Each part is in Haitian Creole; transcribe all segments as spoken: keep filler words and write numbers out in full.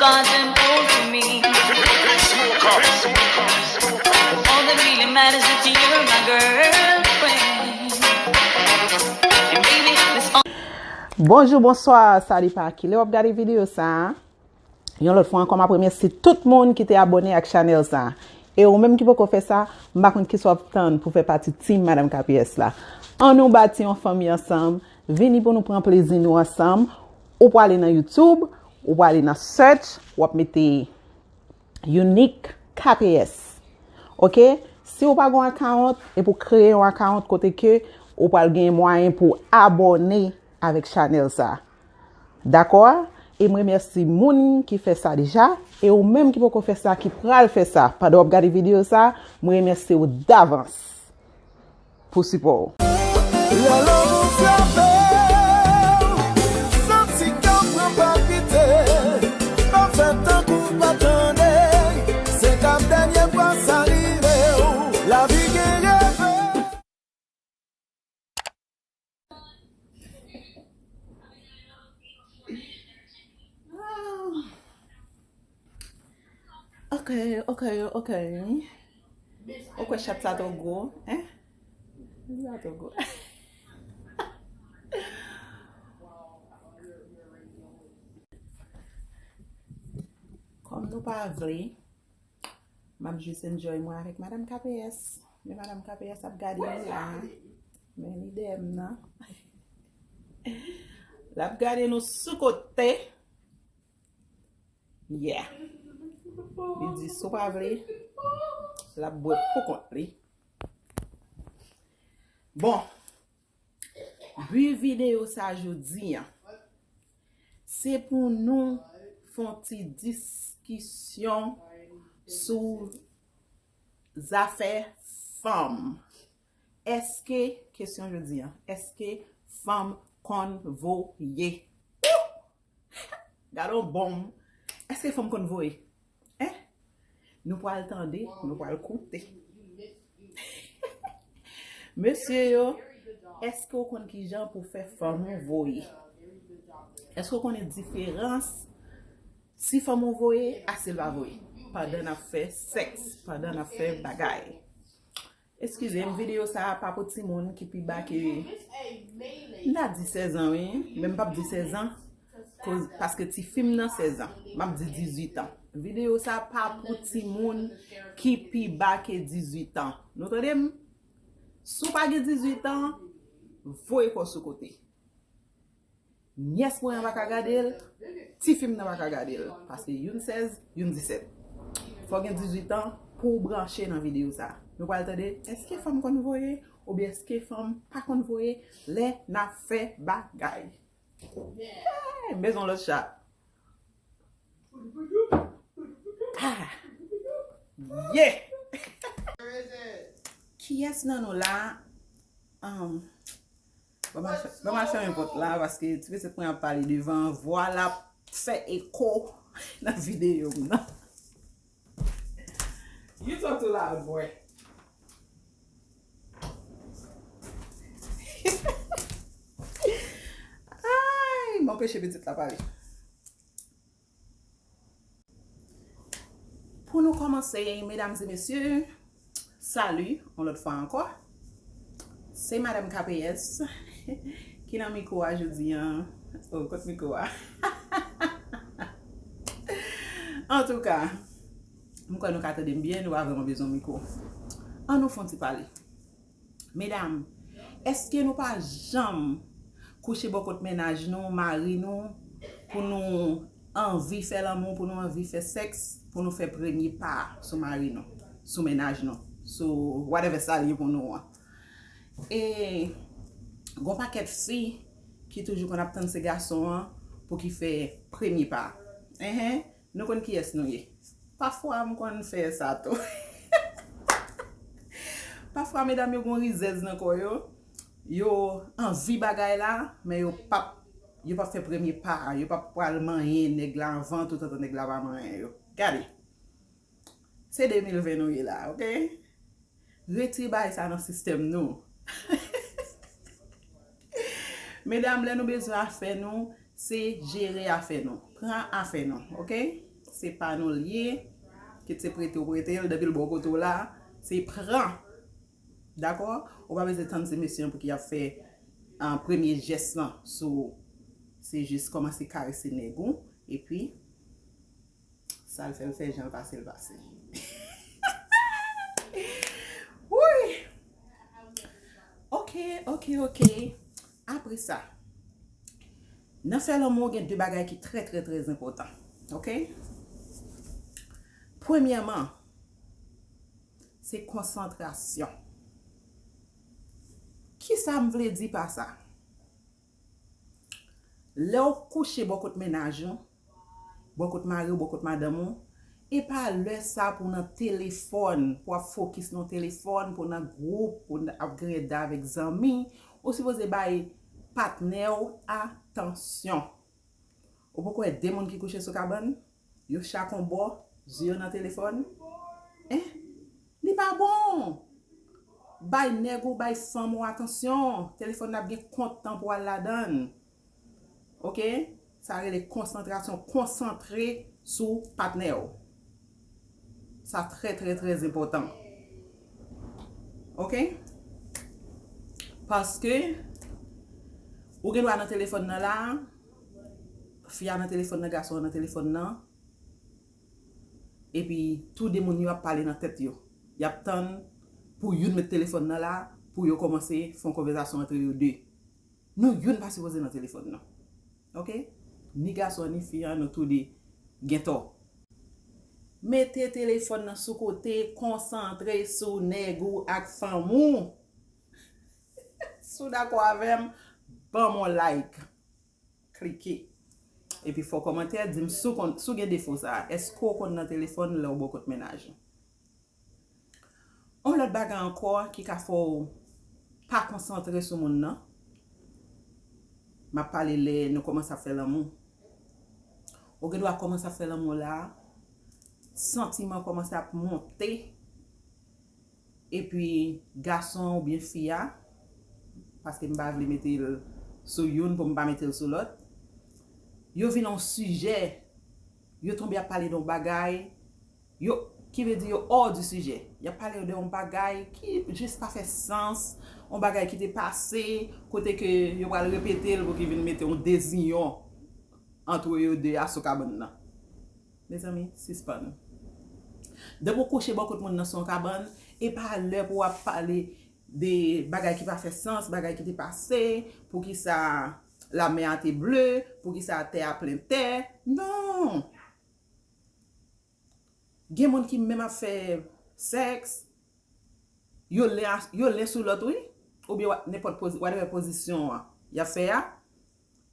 Got them all to me. All that really matters is that you're my girlfriend. And baby, it's all Bonjou, bonswa, sa depann kilè w ap gade videyo sa a. Yon lòt fwa ankò, m ap remèsye tout moun ki te abòne ak chanèl sa a. E ou menm ki poko fè sa, m pa konn kisa w ap tann pou fè pati team Madam K P S la. Ann nou bati yon fanmi ansanm, vini pou nou pran plezi nou ansanm. Ou prale nan YouTube, ou prale nan search, w ap mete Unique K P S. Oke? Si ou pa gen yon account, epi w kreye yon account kote ke ou pral gen mwayen pou abòne avèk chanèl sa. Dakò? E m remèsye moun ki fè sa deja, e ou menm ki poko fè sa, ki pral fè sa, pandan w ap gade videyo sa, m remèsye w davans pou sipò w. Lè lanmou frape w, santi kè w pran palpite, pa fè tankou w pa tande, se k ap dènye fwa sa rive w, lavi gen reve. Ah. Ok, ok, ok. Ou kwè chat sa twò gwo, en? Li pa twò gwo. Kòm nou pa vle, m ap jis enjoy mwen avèk Madam K P S. Men Madam K P S ap gade nou la. Men li dèyè m nan. L ap gade nou sou kote. Yeah. Li di si w pa vle, l ap bwè pou kont li. Bon, bi videyo sa jodi a, se pou nou fè yon ti diskisyon sou zafè fanm. Èske, kesyon jodi a, èske fanm konn voye? Gade yon bonm. Èske fanm konn voye? En? Nou pral tande, nou pral koute. Mesye yo, èske w konn kijan pou fè fanm ou voye? Èske w konnen diferans si fanm ou voye a si l pa voye? Pandan n ap fè sèks, pandan n ap fè bagay. Eskize m, videyo sa a pa pou timoun ki pi ba ke, m ta di sèz an, wi, men m p ap di sèz an, koz, paske tifi m nan sèz an, m ap di dizuit an. Videyo sa a pa pou timoun ki pi ba ke dizuit an. Nou tande m? Si w pa gen dizuit an, voye kò w sou kote. Nyès mwen an pa ka gade l, tifi m nan pa ka gade l, paske youn sèz, youn disèt. Fò w gen dizuit an pou w branche nan videyo sa. Nou pral tande, èske fanm konn voye, oubyen èske fanm pa konn voye lè n ap fè bagay? Hey, m bezwen yon lòt chat. Ah! Yeah! Kiyès nan nou la, um, Ban m al fè-, ban m al fèmen pòt la, paske ti pitit mwen ap pale devan, vwa l ap fè eko nan videyo m nan. You talk too loud, boy. Ay, m anpeche pitit la pale. Pou nou kòmanse, medam e mesye, sali, yon lòt fwa ankò. Se Madam K P S ki nan mikwo a jodi a. Oh, kot mikwo a? Antouka, m kwè nou ka tande m byen, nou pa vrèman bezwen mikwo. Ann nou fè yon ti pale. Medam, èske nou pa janm kouche bò kot mennaj nou, mari nou, pou nou anvi fè lanmou, pou nou anvi fè sèks, pou nou fè premye pa a sou mari nou, sou mennaj nou, sou whatever sa l ye pou nou an? E gon pakèt fi ki toujou konn ap tann se gason an pou ki fè premye pa a. Enhen. Nou konn kiyès nou ye. Pafwa, m konn fè sa tou. Pafwa, medam yo gon rizèz nan kò yo. Yo anvi bagay la, men yo p ap, yo p ap fè premye pa a. Yo p ap pral manyen nèg la anvan, toutotan nèg la pa manyen yo. Gade. Se de mil ven nou ye la, oke? Retire bagay sa nan sistèm nou. Medam, lè nou bezwen afè nou, se jere afè nou. Pran afè nou, oke? Se pa nou l ye, kit se prete ou prete l, depi l bò kote w la, se pran. Dakò? Ou pa bezwen tann se mesye an pou ki ap fè, ah, premye jès lan sou ou. Se jis kòmanse karese nèg ou, epi sa l fè l fè, jan l pase l pase. Wi! Ok, ok, ok. Apre sa, nan fè lanmou, gen de bagay ki trè, trè, trè enpòtan. Ok? Premyèman, se konsantrasyon. Kisa m vle di pa sa? Lè w kouche bò kot mennaj ou, bò kot mari w, bò kot madanm ou, e pa lè sa pou w nan telefòn, pou w ap fokis nan telefòn, pou w nan gwoup, pou w ap greda avèk zanmi. Ou sipoze bay patnè w atansyon. Ou poko wè de moun ki kouche sou kabann? Yo chak on bò, zye yo nan telefòn. Hein? Li pa bon! Bay nèg ou, bay fanm ou atansyon. Telefòn nan ap gen kont tan pou al ladan l. Ok? Sa rele konsantrasyon. Konsantre sou patnè w. Sa trè, trè, trè enpòtan. Ok? Paske ou gen dwa nan telefòn nan la, fi a nan telefòn nan, gason an nan telefòn nan, epi tou de moun yo ap pale nan tèt yo. Y ap tann pou youn met telefòn nan la, pou yo kòmanse fè yon konvèsasyon antre yo de. Nou youn pa sipoze nan telefòn nan. Ok? Ni gason an, ni fi an, nou tou de gen tò. Mete telefòn nan sou kote, konsantre sou nèg ou ak fanm ou. Si w dakò avè m, ban m on like. Klike. Epi fè w kòmantè, di m si w konn, si w gen defo sa a. Èske w konn nan telefòn lè w bò kot mennaj ou? On lòt bagay ankò ki ka fè w pa konsantre sou moun nan, m ap pale lè nou kòmanse ap fè lanmou. Ou gen dwa kòmanse ap fè lanmou la, santiman kòmanse ap monte, epi gason oubyen fi a, paske m pa vle mete l sou youn pou m pa mete l sou lòt, yo vin yon sijè, yo tonbe ap pale de yon bagay, yo, ki vle di yo hors du sujet. Y ap pale de yon bagay ki jis pa fè sans, yon bagay ki te pase, kote ke yo pral repete l pou ki vin mete yon deziyon antre yo de a sou kabann nan. Mezanmi, sispann. Depi w kouche bò kot moun nan sou yon kabann, e pa lè pou w ap pale de bagay ki pa fè sans, bagay ki te pase, poukisa lamè a te ble, poukisa tè a plen tè. Non! Gen moun ki menm ap fè sèks, yo len a, yo len sou lòt, wi. Oubyen wa-, nenpòt pozi-, whatever pozisyon an y ap fè a,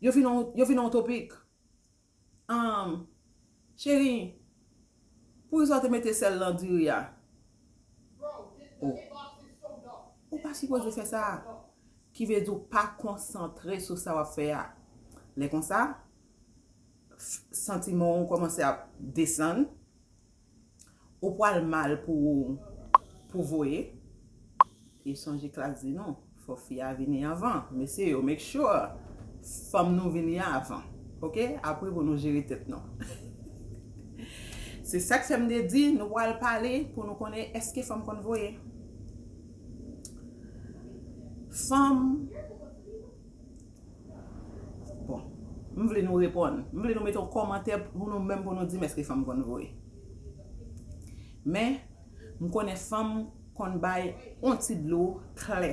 yo vin yon, yo vin yon topik. Ahn, cheri, poukisa w te mete sèl nan diri a? Oh. Ou pa sipoze fè sa. Ki vle di w pa konsantre sou sa w ap fè a. Lè konsa, f-, santiman w kòmanse ap desann. Ou pral mal pou, pou voye. E sonje Clarks di nou, fò fi a vini anvan. Mesye yo, make sure fanm nou vini avan. Ok? Apre pou nou jere tèt nou. Se sa k fè m te di, nou pral pale pou nou konnen èske fanm konn voye. Fanm Bon, m vle nou reponn. M vle nou mete yon kòmantè pou nou menm, pou nou di m èske fanm konn voye. Men, m konnen fanm konn bay yon ti dlo klè.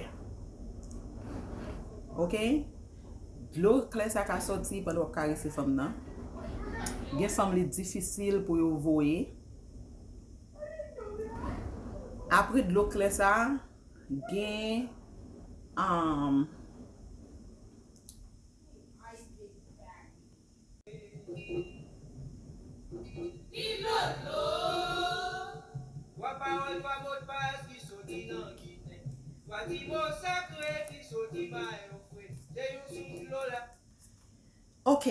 Ok? Dlo klè sa ka sòti pandan w ap karese fanm nan. Gen fanm li difisil pou yo voye. Apre dlo klè sa, gen, um, Ni dlo dlo. Twa pawòl, twa modpas ki soti nan kiten. Twa ti mo sekrè ki soti ba yon frè. Se yon sous dlo la. Ok.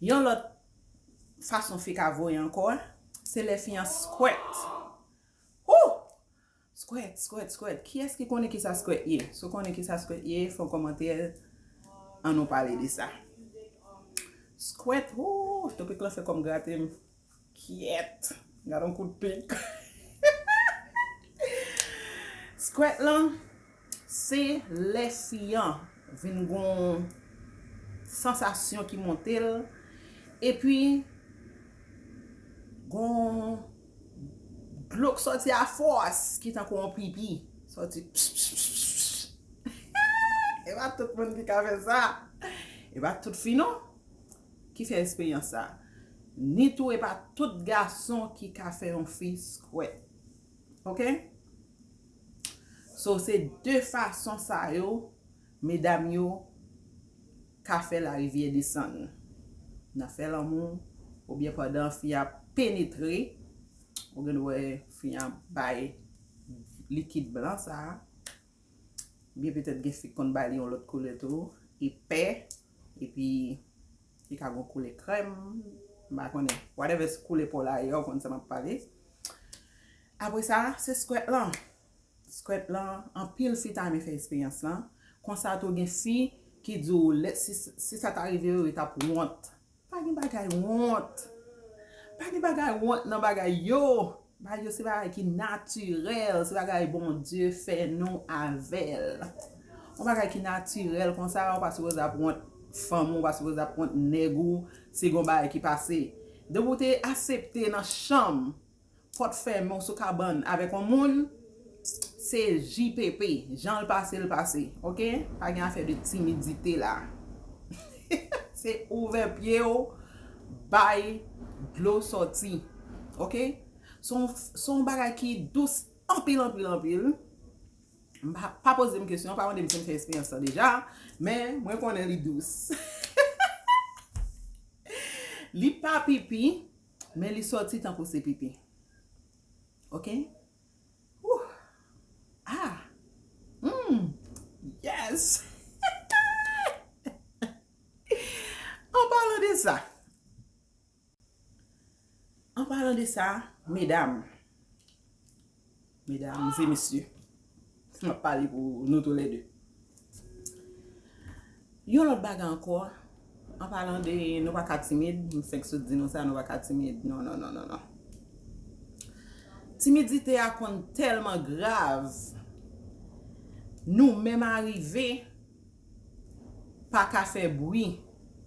Yon lòt fason fi ka voye ankò, se lè fi an skwèt. Hoo! Skwèt, skwèt, skwèt. Kiyès ki konnen kisa skwèt ye? Si w konnen kisa skwèt ye, fè yon kòmantè, ann nou pale de sa. Skwèt, hoo, Topik lan fè kò m grate m. Kyèt. Gad yon kout pik. Skwèt lan, se lè fi an vin gon sansasyon ki monte l, epi gon dlo k sòti a fòs ki tankou yon pipi. Sòti pss, pss, pss, pss. E pa tout moun ki ka fè sa. E pa tout fi non ki fè eksperyans sa. Ni tou e pa tout gason ki ka fè yon fi skwèt. Ok? So, se de fason sa yo, medam yo ka fè larivyè desann. Nan fè lanmou, oubyen pandan fi a penetre, ou gen dwa wè fi a bay likid blan sa a. Oubyen petèt gen fi k konn bay li yon lòt koulè tou, epè, epi li ka gon koulè krèm, m pa konnen. Whatever koulè po la ye, ou konn sa m ap pale. Apre sa, se skwèt lan. Skwèt lan, anpil fi ta renmen fè eksperyans lan. Konsa tou gen fi ki di w, lè, si, si sa ta rive yo, yo t ap wont. Pa gen bagay wont. Pa gen bagay wont nan bagay yo. Bagay yo se bagay ki natirèl, se bagay Bondye fè nou avè l. Yon bagay ki natirèl konsa, ou pa sipoze ap wont fanm ou, ou pa sipoze ap wont nèg ou, si gon bagay ki pase. Depi w te asepte nan chanm, pòt fèmen w sou kabann avèk yon moun, se J P P, jan l pase, l pase, ok? Pa gen afè de timidite la. Se ouvè pye w, bay dlo sòti, ok? Se yon, se yon bagay ki dous anpil, anpil, anpil. M pa, pa poze m kesyon, pa mande m si m fè eksperyans lan deja, men mwen konnen li dous. Li pa pipi, men li sòti tankou se pipi. Ok? Ouh! Ah! Hmm! Yes! An palan de sa, an palan de sa, medam, medam e mesye, m ap pale pou nou toulède. Yon lòt bagay ankò, an palan de nou pa ka timid, m fenk sot di nou sa, nou pa ka timid. Non, non, non, non, non. Timidite a konn tèlman grav, nou menm arive pa ka fè bri.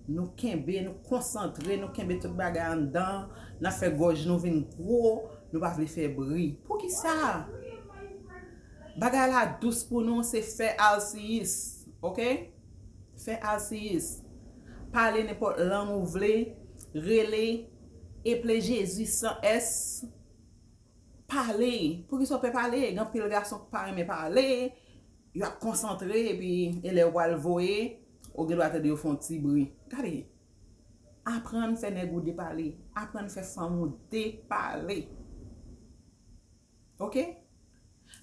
Nou kenbe, nou konsantre, nou kenbe tout bagay anndan, n ap fè gòj nou vin gwo, nou pa vle fè bri. Poukisa? Bagay la dous pou nou, se fè alsiyis, ok? Fè alsiyis. Pale nenpòt lang ou vle, rele, eple Jezi san S. Pale. Poukisa w pè pale? Gen anpil gason ki pa renmen pale, yo ap konsantre, epi e lè yo pral voye, ou gen dwa tande yo fè yon ti bri. Gade, aprann fè nèg ou depale, aprann fè fanm ou depale. Ok?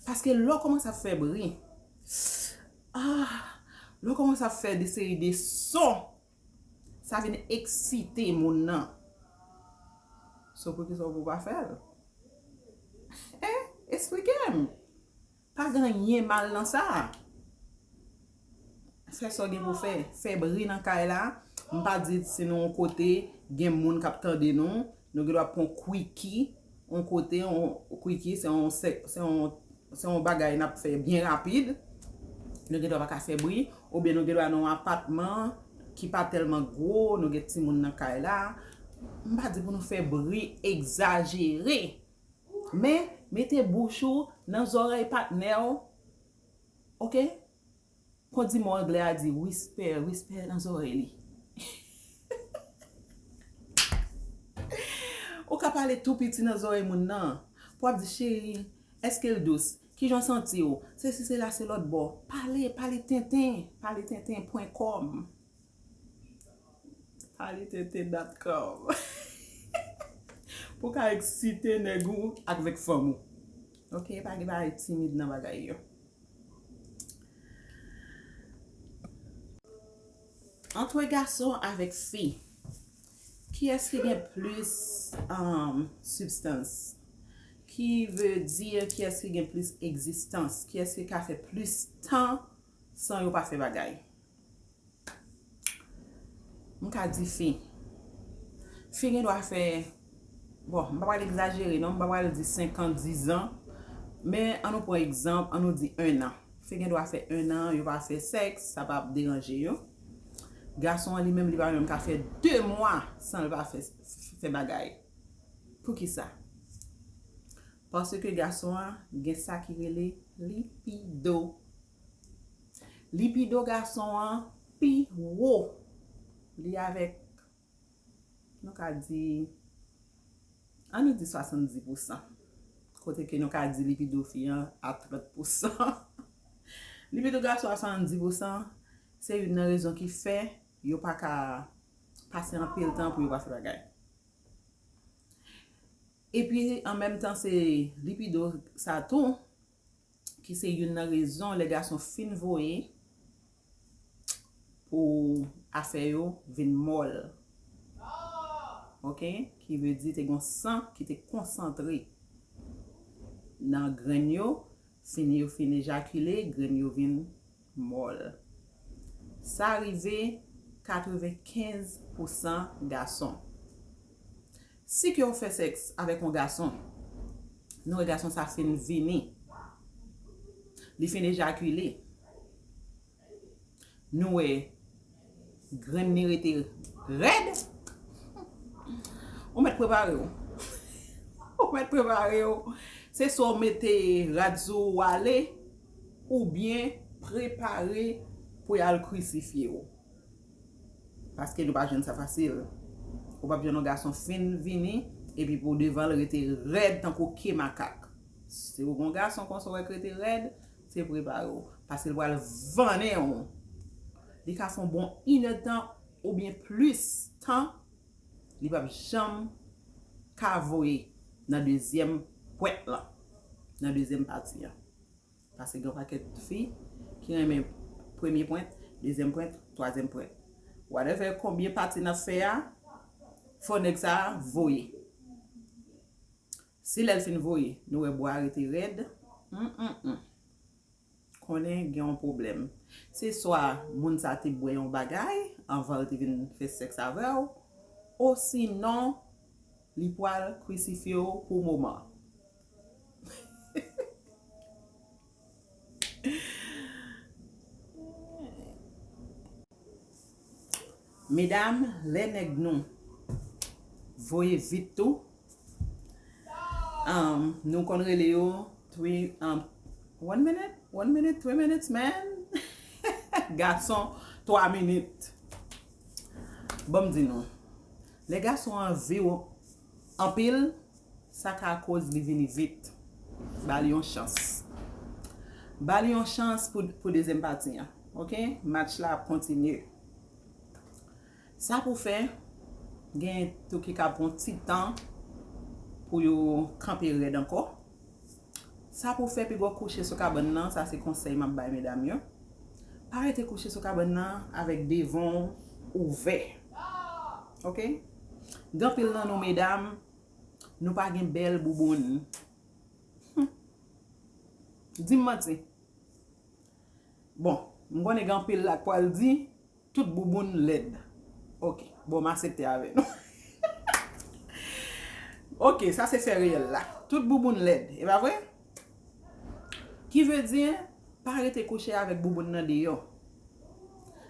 Paske lè w kòmanse ap fè bri, ah, lè w kòmanse ap fè de seri de son, sa vin eksite moun nan. So, poukisa w pou pa fè l? Hein? Esplike m. Pa gen anyen mal nan sa. Fè sa w gen pou w fè. Fè bri nan kay la. M pa di si nou yon kote, gen moun k ap tande nou, nou gen dwa pran kwiki, yon kote, yon kwiki, se yon sè-, se yon, se yon bagay n ap fè byen rapid. Nou gen dwa pa ka fè bri, oubyen nou gen dwa nan yon apatman ki pa tèlman gwo, nou gen timoun nan kay la. M pa di pou nou fè bri egzajere. Men, mete bouch ou nan zòrèy patnè w, ok? Kon di mo anglè a di, whisper, whisper nan zòrèy li. Ou ka pale tou piti nan zòrèy moun nan. Pou ap di, cheri, èske l dous? Kijan w santi w? Sesi, sela, se lòt bò. Pale, pale tenten. Pale tenten pwen kòm. Pale tenten dot com. Pou w ka eksite nèg ou avèk fanm ou. Ok, pa gen bagay timid nan bagay yo. Antre gason avèk fi, kiyès ki gen plis, um, sibstans? Ki vle di, kiyès ki gen plis egzistans? Kiyès ki ka fè plis tan san yo pa fè bagay? M ka di fi. Fi gen dwa fè, bon, m pa pral egzajere non, m pa pral di senk an, diz an, men an nou pran egzanp, an nou di en an. Fi gen dwa fè en an, yo pa fè sèks, sa p ap deranje yo. Gason an li menm, li pa menm ka fè de mwa san l pa fè, fè bagay. Poukisa? Paske gason an gen sa ki rele lipido. Lipido gason an pi wo. Li avèk, nou ka di, an nou di swasanndis pousan. Kote ke nou ka di lipido fi an a trant pousan. Lipido gason a swasanndis pousan, se youn nan rezon ki fè yo pa ka pase anpil tan pou yo pa fè bagay. Epi, an menm tan, se lipido sa tou, ki se youn nan rezon lè gason fin voye pou afè yo vin mòl. Oke? Ki vle di te gon san ki te konsantre nan grenn yo, fin yo fin ejakile, grenn yo vin mòl. Sa rive katrevenkenz pousan gason. Si ke w fè sèks avèk yon gason, nou wè gason sa fin vini, li fin ejakile, nou wè grenn li rete rèd, ou mèt prepare w. Ou mèt prepare w. Se swa w mete rad sou ou ale, oubyen prepare pou y al krisifye w. Paske nou pa jwenn sa fasil. Ou p ap jwenn yon gason fin vini, epi pou devan l rete rèd tankou ke makak. Si w gon gason konsa w wè k rete rèd, se prepare w. Paske l pral vannen w. Li ka fè yon bon inèdtan oubyen plis tan, li p ap janm ka voye nan dezyèm pwent lan, nan dezyèm pati an. Paske gen yon pakèt fi ki renmen premye pwent, dezyèm pwent, twazyèm pwent. Whatever konbyen pati n ap fè a, fò nèg sa a voye. Si lè l fin voye, nou wè bwa a rete rèd, mm, mm, mm. Konnen gen yon pwoblèm. Se swa moun sa te bwè yon bagay anvan l te vin fè sèks avè w, osinon li pral krisifye w pou moman. Medam, lè nèg nou voye vit tou, um, nou konn rele yo three, um, one minute, one minute, three minutes, man. Gason, twa minit. Ban m di nou, lè gason an viv anpil, sa ka koz li vini vit. Ba li yon chans. Ba li yon chans pou, pou dezyèm pati an. Oke? Match la ap kontinye. Sa pou fè, gen tou ki ka pran ti tan pou yo kanpe rèd ankò. Sa pou fè, pi gwo kouche sou kabann nan, sa se konsèy m ap bay medam yo. Pa rete kouche sou kabann nan avèk devan w ouvè. Oke? Gen anpil nan nou medam, nou pa gen bèl bouboun. Hmm. Di m manti. Bon, m konnen gen anpil la k pral di, tout bouboun lèd. Oke, bon, m aksepte avè nou. Oke, sa se fè reyèl la. Tout bouboun lèd, e pa vre? Ki vle di, pa rete kouche avèk bouboun nan deyò.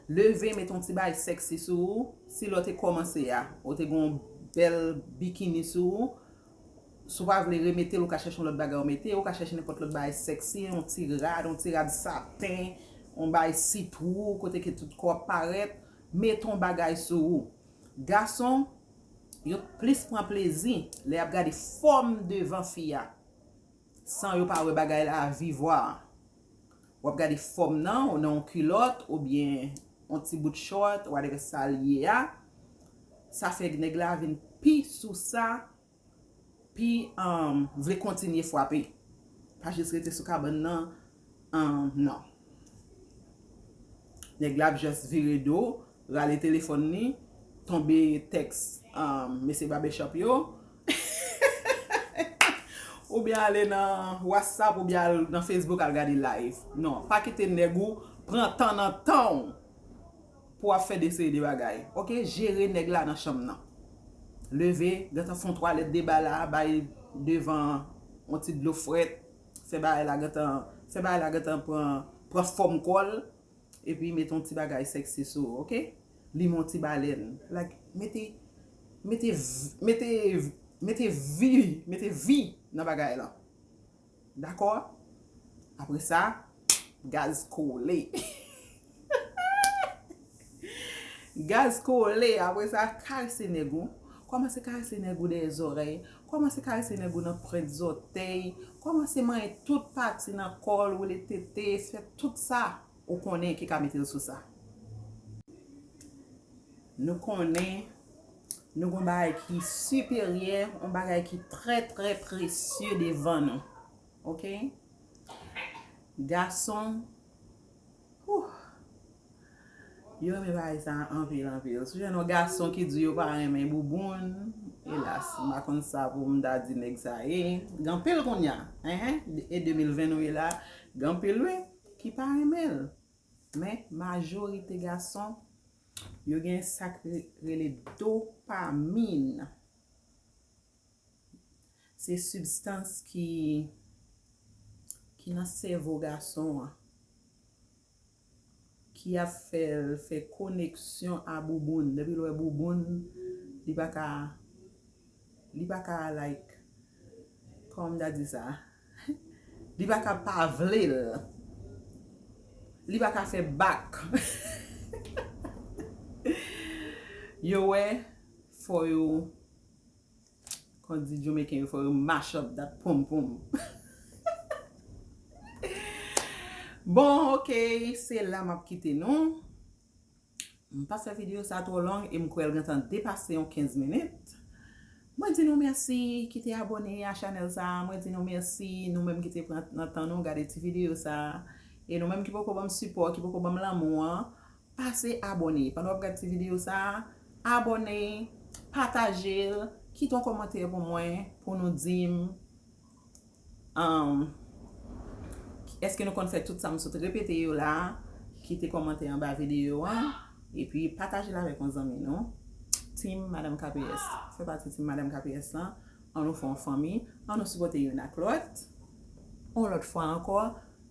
Leve, mete yon ti bagay sèksi sou ou. Si lè w te kòmanse a, ou te gen yon bèl bikini sou ou, si w pa vle remete l, ou ka chèche yon lòt bagay ou mete, ou ka chèche nenpòt lòt bagay sèksi, yon ti rad, yon ti rad saten, yon bagay sitwou, kote ke tout kò ap parèt, mete yon bagay sou ou. Gason, yo plis pran plezi lè y ap gade fòm devan fi a, san yo pa wè bagay la a vivwa. W ap gade fòm nan, ou nan yon kilòt, oubyen yon ti bout short, whatever sa l ye a. Sa fè nèg la vin pi sou sa, pi, um, vle kontinye frape. Pa jis rete sou kabann nan, um, non. Nèg la ap just vire do, rale telefòn li, tonbe tèks, um, mesye barbershop yo. Oubyen ale nan WhatsApp, oubyen al nan Facebook al gade live. Non, pa kite nèg ou pran tan nan tan w pou w ap fè de seri de bagay. Oke, jere nèg la nan chanm nan. Leve, gentan fè yon twalèt de ba la, bay devan yon ti dlo frèt, fè bagay la gentan, fè bagay la gentan pran, pran fòm kò l, epi mete yon ti bagay sexy sou ou, oke? Limen yon ti balèn. Like, mete, mete, v- mete, mete vi, mete vi nan bagay lan. Dakò? Apre sa, gaz kole. Gaz kole, apre sa, karese nèg ou. Kòmanse karese nèg ou dèyè zòrèy. Kòmanse karese nèg ou nan pwent zòtèy. Kòmanse manyen tout pati nan kò l, woule tete, fè tout sa ou konnen ki ka mete l sou sa. Nou konnen nou gon bagay ki siperyè, yon bagay ki trè, trè presye devan nou. Oke? Gason, wouh, yo renmen bagay sa anpil, anpil. Si w jwenn yon gason ki di yo pa renmen bouboun, elas, m pa konn sa pou m ta di nèg sa ye. Gen anpil kounye a, enhen, e de mil ven nou ye la, gen anpil wi, ki pa renmen l. Men, majorite gason, yo gen sa k re- rele dopamin. Se sibstans ki, ki nan sèvo gason an, ki ap fè l fè koneksyon a bouboun. Depi l wè bouboun, li pa ka, li pa ka, like, kòman m ta di sa? Li pa ka pa vle l. Li pa ka fè bak. Yo wè, fò yo, kon di Jamaican yo, fò yo mash up that pom pom. Bon, oke, se la m ap kite nou. M pa fè videyo sa twò long e m kwè l gentan depase yon kenz minit. Mwen di nou mèsi ki te abòne a chanèl sa. Mwen di nou mèsi nou menm ki te pran nan tan nou gade ti videyo sa. E nou menm ki poko ban m sipò, ki poko ban m lanmou an, pase abòne. Pandan w ap gade ti videyo sa, abòne, pataje l, kite yon kòmantè pou mwen, pou nou di m Um, èske nou konn fè tout sa m sot repete yo la? Kite kòmantè anba videyo an. Epi pataje l avèk yon zanmi nou. Team Madam K P S. Fè pati Team Madam K P S lan. An nou fè yon fanmi. An nou sipòte youn ak lòt. Yon lòt fwa ankò,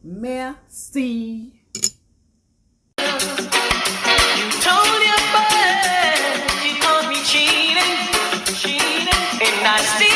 mèsi. You told your friend you caught me cheating, cheating, and I still